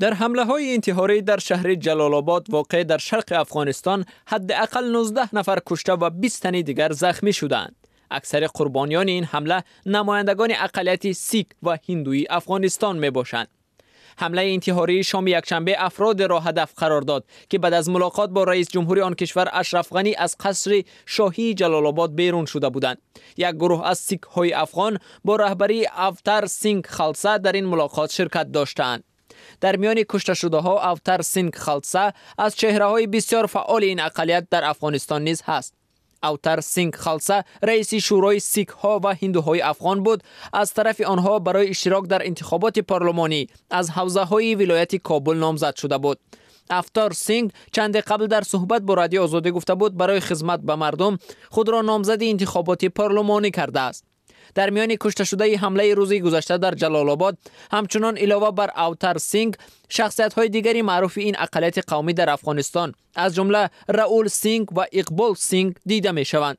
Дар ҳамлаҳои интиҳорӣ дар шаҳри Ҷалолобод, воқеъ дар шарқи Афғонистон, ҳадди ақал 19 нафар кушта ва 20 тани дигар захмӣ шуданд. Аксари қурбониёни ин ҳамла намояндагони ақаллияти сик ва ҳиндуии Афғонистон мебошанд. Ҳамлаи интиҳории шоми якшанбе афродеро ҳадаф қарор дод, ки баъд аз мулоқот бо раис ҷумҳури он кишвар Ашраф Ғанӣ аз қасри шоҳии Ҷалолобод берун шуда буданд. Як гурӯҳ аз сикҳои афғон бо раҳбарии Автар Синг Халса дар ин мулоқот ширкат доштаанд. Дар миёни кушташудаҳо Автар Синг Халса аз чеҳраҳои бисёр фаъоли ин ақаллият дар Афғонистон низ ҳаст. Автар Синг Халса раиси шӯрои сикҳо ва ҳиндуҳои афғон буд. Аз тарафи онҳо барои иштирок дар интихоботи парлумонӣ аз ҳавзаҳои вилояти Кобул номзад шуда буд. Автар Синг чанде қабл дар суҳбат бо Радиои Озодӣ гуфта буд, барои хизмат ба мардум худро номзади интихоботи парлумонӣ кардааст. Дар миёни кушташудаи ҳамлаи рӯзи гузашта дар Ҷалолобод ҳамчунон илова бар Автар Синг шахсиятҳои дигари маъруфи ин ақаллияти қавмӣ дар Афғонистон, аз ҷумла Раул Синг ва Иқбол Синг, дида мешаванд.